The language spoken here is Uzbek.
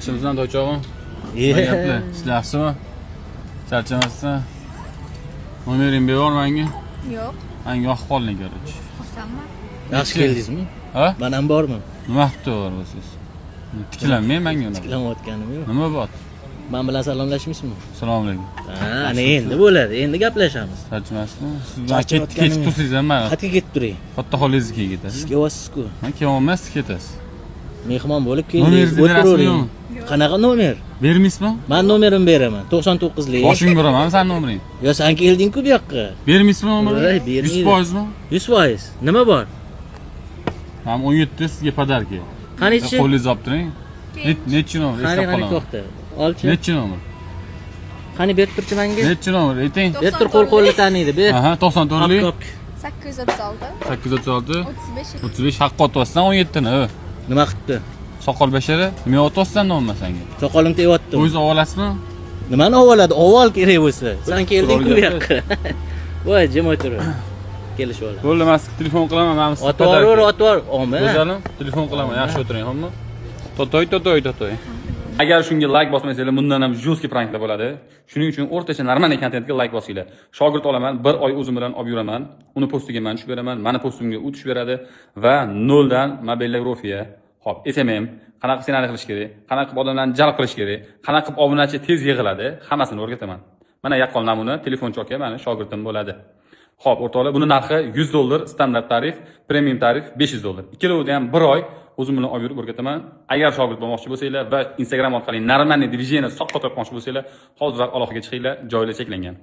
Ishimizdan do'chog'im. Nima gaplar? Ishlar yaxshimi? Charchamasdan. Nomering ber menga. Yo'q. Manga yoqib qolding, короче. Xursandman. Yaxshi keldingizmi? Ha? Man ham borman. Nima qilibdi bo'lsiz? Tiklanmang menga unaqa. Tiklanayotganim yo'q. Nima bor? Man bilan salomlashmaysizmi? Assalomu alaykum. Ha, ana endi bo'ladi. Endi gaplashamiz. Charchamasmi? Siz bilan Charchayotganim ketib yo'q. tursangiz ham mayli. Qayerga ketib turay? Katta holingizga ketasiz. Siz kelyapsiz-ku. Men kelyapman, siz ketasiz. Mehmon bo'lib keldingiz. Nomeringizni berasizmi, O'tiravering. yo'qmi? Qanaqa nomer? Bermaysizmi? Man nomerimni beraman. 99lik. Boshingga uraman san nomeringni. Yo, san kelding-ku bu yoqqa. Bermaysizmi nomerni? Voy, bermaydi. 100%mi? 100%. Nima bor? Mana 17 sizga подарка. Qanichi? Qo'lingizni olib turing. Nechi nomer? Qani, Eslab qani qolaman. to'xta. Olchi. Nechi nomer? Qani berib turchi menga. Nechi nomer? Ayting. Berib tur, qo'l qo'lni taniydi. Ber. Aha, 94lik. Hop, hop. 836 836 35 35 haqqa otyapsan 17 ni. Nima qilibdi? Soqol bashara, nima otyapsan nima senga? Soqolim tegyapti. O'zi olasizmi? Nimani ovoladi? Ovol kerak bo'lsa. San kelding-ku bu To'g'ri yoqqa. Voy, jim o'tir. Kelishib olamiz. Bo'ldi, men sizga telefon qilaman, men sizga Otib yuboraver, otib yubor. Olma. Go'zalim, telefon qilaman, yaxshi o'tiring, xo'pmi? Totoy, totoy, totoy. Agar shunga like bosmasanglar, bundan ham жесткий pranklar bo'ladi. Shuning uchun o'rtacha нормальный kontentga like bosinglar. Shogird olaman, bir oy o'zim bilan olib yuraman. Uni postiga men tushib beraman, mani postimga u tushib beradi va noldan mobilografiya, xo'p, SMM, qanaqa ssenariy qilish kerak, qanaqa qilib odamlarni jalb qilish kerak, qanaqa qilib obunachi tez yig'iladi, hammasini o'rgataman. Mana yaqqol namuna, telefonchi aka mani shogirdim bo'ladi. Xo'p, o'rtoqlar, buni narxi 100 dollar standart tarif, premium tarif 500 dollar. Ikkalovida ham bir oy o'zim bilan olib yurib o'rgataman. Agar shogird bo'lmoqchi bo'lsanglar va Instagram orqali нормальный движение soqqa topmoqchi bo'lsanglar, hoziroq aloqaga chiqinglar, joylar cheklangan.